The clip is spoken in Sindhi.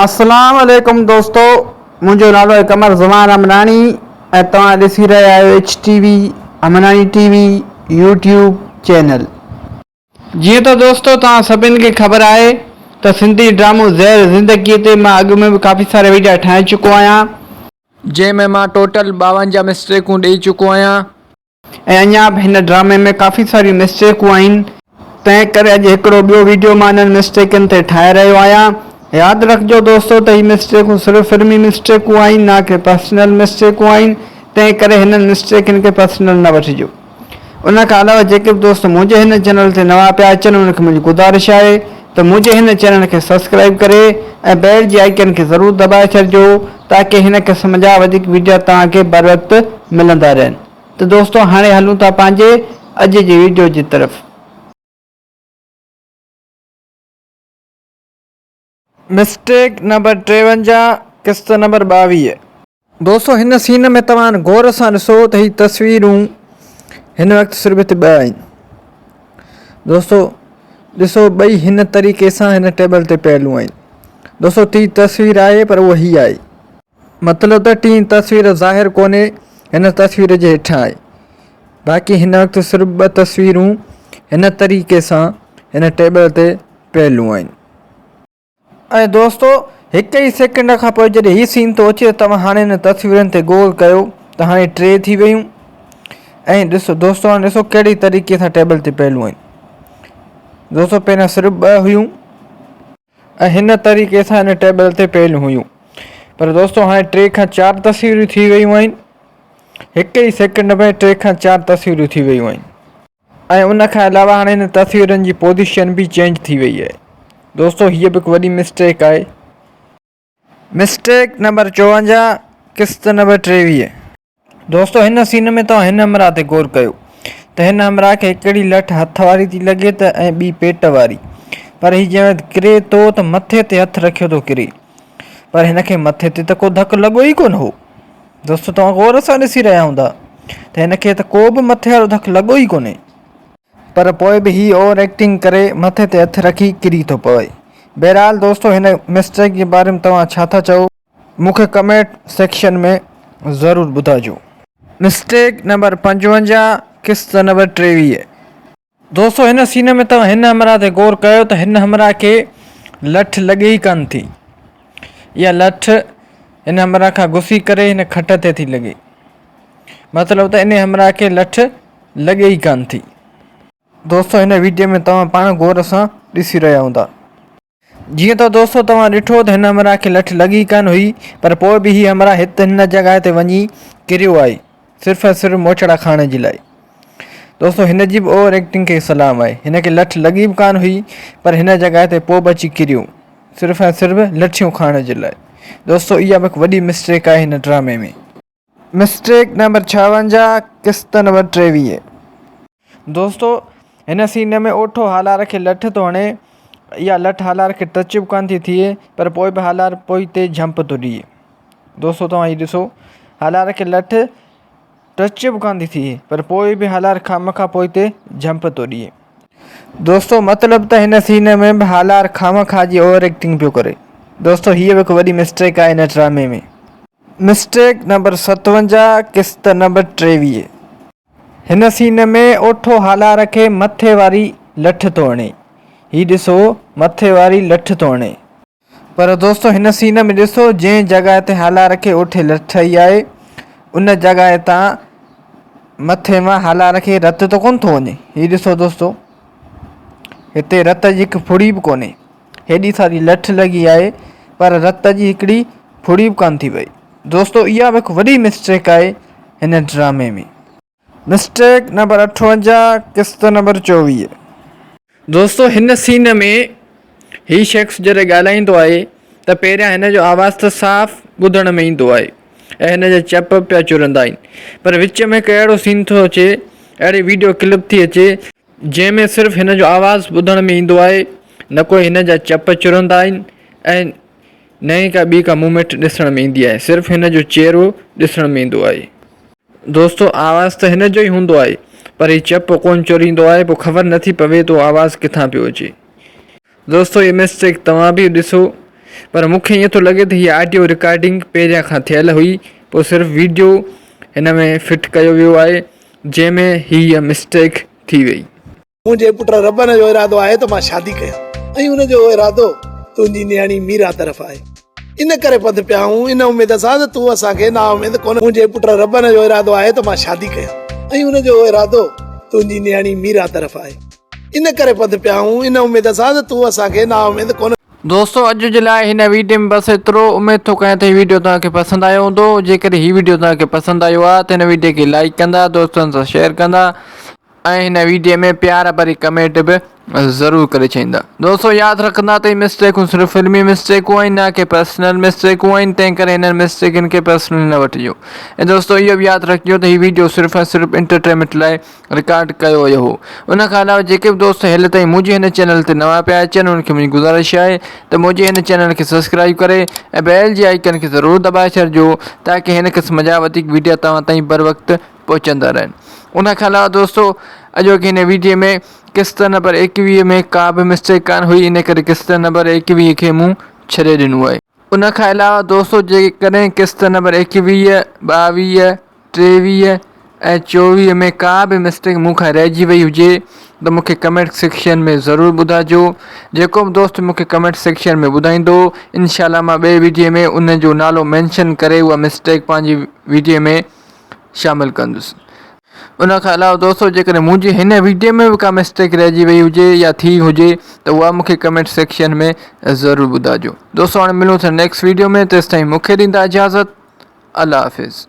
اسلام عليڪم دوستو منهنجو نالو آهي قمر زمان امراڻي ۽ توهان ڏسي رهيا آهيو H T V Amrani T V YouTube channel. جيئن ته دوستو توهان سڀن کي خبر آهي ته سنڌي ڊرامو زهر زندگي تي مان اڳ ۾ به ڪافي سارا ويڊيا ٺاهي چڪو آهيان. جنهن ۾ مان ٽوٽل 52 مسٽيڪون ڏئي چڪو آهيان. ۽ اڃا به هن ڊرامي ۾ ڪافي ساريون مسٽيڪون آهن تنهن ڪري اڄ هڪڙو ٻيو ويڊيو مان انهن مسٽيڪن تي ٺاهي رهيو آهيان ياد رکجو دوستو ته هي مسٽيڪون صرف فلمي مسٽيڪون آهن نه ڪي پرسنل مسٽيڪون آهن تنهن ڪري هنن مسٽيڪن کي پرسنل نه وٺجو ان کان علاوه جيڪي به دوست منهنجي هن چينل تي نوان پيا اچن انهن کي منهنجي گذارش آهي ته منهنجي هن چينل کي سبسڪرائب ڪري ۽ بيل جي آئيڪن کي ضرور دٻائي ڇڏجو تاڪي هن قسم جا وڌيڪ ويڊيا توهان کي بروقت ملندا رهن. ته دوستو هاڻي هلون ٿا پنهنجي اڄ جي ويڊيو جي طرف. مسٽيڪ نمبر 53 قسط نمبر 22. دوستو هن سين ۾ توهان غور سان ڏسو ته هي تصويرون هن وقت صرف هتي ٻه آهن. دوستو ڏسو ٻئي هن طريقي سان هن ٽيبل تي پيلون آهن. دوستو ٽي تصوير آهي پر اهو هي آهي. مطلب ته ٽين تصوير ظاهر ڪونهي هن تصوير جي هيٺان آهي. باقي هن وقت صرف ٻه تصويرون هن طريقي سان هن ٽيبل تي پيلون آهن. ۽ دوستو هڪ ئي سيڪنڊ کان پوء جڏهن هي سين ٿو اچي ته توهان هاڻي هن تصويرن تي غور ڪيو ته هاڻي ٽي ٿي ويون ۽ ڏسو دوستو هاڻي ڏسو ڪهڙي طريقي سان ٽيبل تي پيلون آهن. دوستو پهريان صرف ٻه هيون. ۽ هن طريقي سان هن ٽيبل تي پيل هيون پر دوستو هاڻي ٽي کان چار تصويرون ٿي ويون آهن هڪ ئي سيڪنڊ ۾ ٽي کان چار تصويرون ٿي ويون آهن ۽ ان کان علاوه هاڻي هن تصويرن جي پوزيشن به چينج ٿي وئي آهي دوستو هيء به هڪ وڏي مسٽيڪ آهي. مسٽيڪ نمبر 54 قسط نمبر 23. دوستو هن سين ۾ توهان هن همراهه تي غور ڪيو ته هن همراهه کي هڪڙي لٺ هٿ واري ٿي لڳي ته ۽ ٻي پيٽ واري پر هي جنهن وقت ڪري ٿو ته مٿي تي هٿ رکيو ٿو ڪري پر هن کي مٿي تي ته ڪو ڌڪ لڳو ئي ڪونه هو دوستو توهان غور سان ڏسي رهيا هوندا ته هن کي ته ڪو به مٿي وارو ڌڪ لڳو ئي ڪونهي پر پوء به هي اوور ايڪٽنگ ڪري مٿي تي هٿ رکي ڪري ٿو پوي بهرحال دوستو هن مسٽيڪ جي باري ۾ توهان ڇا ٿا چئو؟ مون کي ڪمينٽ سيڪشن ۾ ضرور ٻڌائجو. مسٽيڪ نمبر 55 قسط نمبر 23. دوستو هن سين ۾ توهان هن همراهه تي غور ڪيو ته هن همراهه کي لٺ لڳي ئي ڪانه ٿي. اها لٺ هن همراهه کان گسي ڪري هن کٽ تي ٿي لڳي. مطلب ته ان همراهه کي لٺ لڳي ئي ڪانه ٿي. دوستو هن ويڊيو ۾ توهان پاڻ غور سان ڏسي رهيا هوندا. جيئن ته دوستو توهان ڏٺو ته هن همراهه کي لٺ لڳي ڪانه هئي پر پوء به هي همراهه هت هن جڳهه تي وڃي ڪريو آهي صرف ۽ صرف موچڙا کائڻ جي لاء. دوستو هن جي به اوور ايڪٽنگ کي سلام آهي هن کي لٺ لڳي به ڪانه هئي پر هن جڳهه تي پوء به اچي ڪريو صرف ۽ صرف لٺيون کائڻ جي لاء. دوستو اها به هڪ وڏي مسٽيڪ آهي هن ڊرامي ۾. مسٽيڪ نمبر 56 قسط نمبر 23. دوستو هن سين ۾ اوٺو هالار کي لٺ ٿو هڻي اها لٺ هالار کي ٽچ به ڪانه ٿي ٿئي پر پوء به هالار پوئتي جمپ ٿو ڏئي دوستو توهان هي ڏسو هالار کي لٺ ٽچ به ڪانه ٿي ٿئي پر پوء به هالار خامخا پوئتي جمپ ٿو ڏئي. دوستو مطلب ته هن سين ۾ به هالار خامخا جي اوور ايڪٽنگ پيو ڪري دوستو هيء به هڪ وڏي مسٽيڪ آهي هن ڊرامي ۾. مسٽيڪ نمبر 57 قسط نمبر 23. هن سين ۾ اوٺو هالار کي مٿي واري لٺ ٿو هڻي. هي ڏسو مٿي واري لٺ ٿو هڻي. پر دوستو هن سين ۾ ڏسو جنهن جڳهه تي هالار کي اوٺي لٺ هئي آهي ان جڳهه تان مٿي مان هالار کي رت ته ڪونه ٿو وڃي. هي ڏسو دوستو هتي رت جي هڪ ڦڙي به ڪونهي. هيڏي ساري لٺ لڳي آهي پر رت جي هڪڙي ڦڙي به ڪانه ٿي وئي. دوستو اها به هڪ وڏي مسٽيڪ آهي هن ڊرامي ۾. مسٽيڪ نمبر 58 قسط نمبر 24. دوستو هن سين ۾ هي شخص جڏهن ڳالهائيندو آهي ته پهريان هن جو آواز ته صاف ٻڌڻ ۾ ايندو آهي ۽ هن جا چپ به پيا چرندا آهن پر وچ ۾ هڪ اهڙو سين ٿو اچي اهڙي ويڊيو ڪلپ ٿي اچي جنهن ۾ صرف هن جو آواز ٻڌڻ ۾ ايندو آهي، نه ڪو هن جا چپ چرندا آهن ۽ نه ئي ڪا ٻي ڪا موومينٽ ڏسڻ ۾ ايندي آهي، صرف هن جو چهرو ڏسڻ ۾ ايندو آهي. دوستو آواز ته هن جو ئي هوندو آهي پر هي چپ ڪونه چريندو آهي پوء خبر نٿي پوي ته اهو آواز ڪٿان پيو اچي. دوستو هي مسٽيڪ توهان به ڏسو پر مون کي ائين ٿو لڳي ته هيء آڊيو رڪارڊنگ پهريان کان ٿيل هئي پوء صرف ويڊيو هن ۾ فٽ ڪيو ويو آهي جنهن ۾ هيء مسٽيڪ ٿي وئي. منهنجي پٽ ربن جو ارادو آهي ته مان شادي ڪيان ۽ ان جو ارادو تنهنجي نياڻي ميران طرف آهي. ان ڪري پنڌ پيا آهون ان اميد سان ته تون اسان کي نااميد ڪونه منهنجي پٽ ربن جو ارادو آهي ته مان شادي ڪيان ۽ ان جو ارادو تنهنجي نياڻي ميران طرف آهي. ان ڪري پنڌ پيا آهون ان اميد سان ته تون اسان کي نااميد ڪونه. دوستو اڄ جي لاء هن ويڊيو ۾ بس ايترو اميد ٿو ڪيان ته هي ويڊيو توهان کي پسند آيو هوندو جيڪڏهن هي ويڊيو توهان کي پسند آيو آهي ته هن ويڊيو کي لائيڪ ڪندا دوستن سان شيئر ڪندا ۽ هن ويڊيو ۾ پيار ڀري ڪمينٽ به ضرور ڪري ڇڏيندا دوستو ياد رکندا ته هي مسٽيڪون صرف فلمي مسٽيڪون آهن نه ڪي پرسنل مسٽيڪون آهن تنهن ڪري هنن مسٽيڪن کي پرسنل نه وٺجو ۽ دوستو اهو به ياد رکجو ته هي ويڊيو صرف ۽ صرف انٽرٽينمينٽ لاء رڪارڊ ڪيو ويو هو. ان کان علاوه جيڪي به دوست هيل تائين منهنجي هن چينل تي نوان پيا اچن انهن کي منهنجي گذارش آهي ته منهنجي هن چينل کي سبسڪرائيب ڪري ۽ بيل جي آئيڪن کي ضرور دٻائي ڇڏجو تاڪه هن قسم جا وڌيڪ ويڊيا توهان تائين بروقت پهچندا رهن. ان کان علاوه دوستو اڄوڪي هن ويڊيو ۾ قسط نمبر 21 ۾ ڪا به مسٽيڪ ڪانه هئي ان ڪري قسط نمبر 21 کي مون ڇڏي ڏنو آهي. ان کان علاوه دوستو جيڪڏهن قسط نمبر 21، 22، 23 ۽ 24 ۾ ڪا به مسٽيڪ مون کان رهجي وئي هجي ته مون کي ڪمينٽ سيڪشن ۾ ضرور ٻڌائجو جيڪو به دوست مون کي ڪمينٽ سيڪشن ۾ ٻڌائيندو انشاء الله مان ٻئي ويڊيو ۾ ان جو نالو مينشن ڪري اها مسٽيڪ پنهنجي ويڊيو ۾ شامل ڪندس. ان کان علاوه دوستو جيڪڏهن منهنجي هن ويڊيو ۾ به ڪا مسٽيڪ رهجي وئي هجي يا ٿي هجي ته اها مون کي ڪمينٽ سيڪشن ۾ ضرور ٻڌائجو دوستو هاڻي ملون ٿا نيڪسٽ ويڊيو ۾ تيستائين مون کي ڏيندا اجازت الله حافظ.